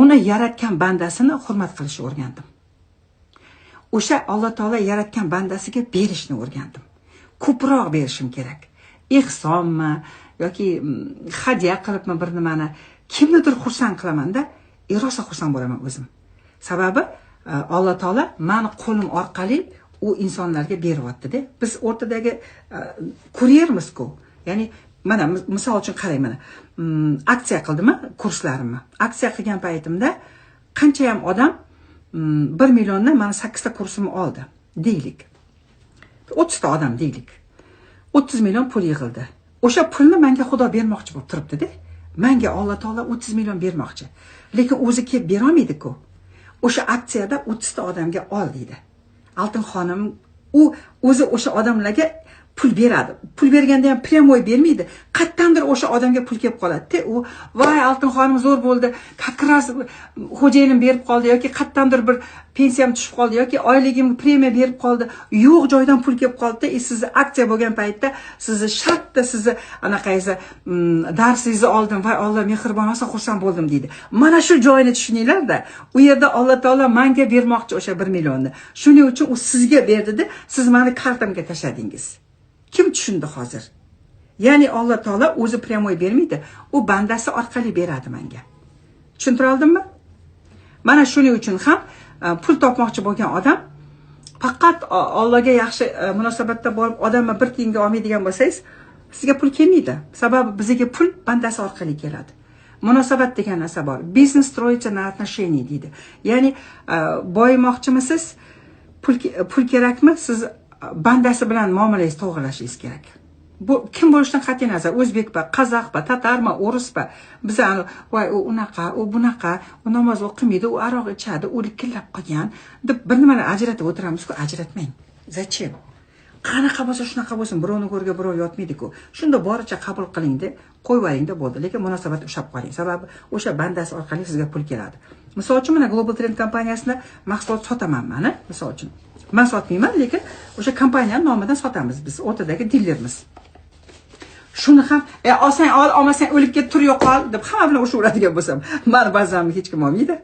Uni yaratgan bandasini hurmat qilishni o'rgandim. O'sha Alloh taolo yaratgan bandasiga berishni o'rgandim. Ko'proq berishim kerak. Ehsonmi yoki hadya qilibmi, bir nimani, kimnidir xursand qilamanda, rosa xursand bo'laman o'zim. Sababi Alloh taolo mani qo'lim orqali u insonlarga beryapti-da. Biz o'rtadagi kuryermiz-ku. Ya'ni mana, misol uchun qarang, mana aksiya qildimi kurslarimni. Aksiya qilgan paytimda qanchayam odam 1 milliondan mana sakkizta kursimni oldi deylik. 30 ta odam deylik. 30 million pul yig'ildi. O'sha pulni menga Xudo bermoqchi bo'lib turibdi-da. Menga Alloh taolo 30 million bermoqchi. Lekin o'zi kelib berolmaydi-ku. O'sha aksiyada 30 ta odamga ol deydi. Oltin xonim u o'zi o'sha odamlarga pul beradi. Pul berganda ham прямой bermaydi. Qayerdandir o'sha odamga pul kelib qoladi. U: "Voy, Oltin xonim, zo'r bo'ldi. Как раз xo'jayinim berib qoldi yoki qayerdandir bir pensiyam tushib qoldi yoki oyligim premiya berib qoldi." Yo'q joydan pul kelib qoldi. E sizni aksiya bo'lgan paytda sizni shartta, sizni anaqangizni, darsingizni oldim. "Voy, Alloh mehribon, rosa xursand bo'ldim", deydi. Mana shu joyini tushuninglar-da. U yerda Alloh taolo menga bermoqchi o'sha 1 millionni. Shuning uchun u sizga berdida, siz mani kartamga tashladingiz. Kim tushundi hozir? Ya'ni Alloh taolo o'zi прямой bermaydi, u bandasi orqali beradi menga. Tushuntira oldimmi? Mana shuning uchun ham pul topmoqchi bo'lgan odam faqat Allohga yaxshi munosabatda bo'lib, odamni bir tiyinga olmaydigan bo'lsangiz, sizga pul kelmaydi. Sababi bizga pul bandasi orqali keladi. Munosabat degan narsa bor. "Бизнес строится на отношении", deydi. Ya'ni boyimoqchimisiz? Pul kerakmi? Siz bandasi bilan muomalangizni to'g'rilashingiz kerak. Bu kim bo'lishidan qat'iy nazar, o'zbekmi, qozoqmi, tatarmi, o'rismi, bizani "Voy, u unaqa, u bunaqa, u namoz o'qimaydi, u aroq ichadi, u likillab qolgan", deb bir nimalar ajratib o'tiramizku. Ajratmang. Зачем? Qanaqa bo'lsa, shunaqa bo'lsin. Birovni go'riga birov yotmaydiku. Shunda boricha qabul qilingda, qo'yib yuboringda, bo'ldi. Lekin munosabat ushlab qoling, sababi o'sha bandasi orqali sizga pul keladi. Misol uchun, mana Global Trend kompaniyasida mahsulot sotaman. Mana, misol uchun, man sotmayman, lekin o'sha kompaniyani nomidan sotamiz, biz o'rtadagi dilermiz. Shuni ham "E, olsang ol, olmasang o'lib ket, tur, yo'qol", deb hamma bilan urushaveradigan bo'lsam, mani bazamni hech kim olmaydi.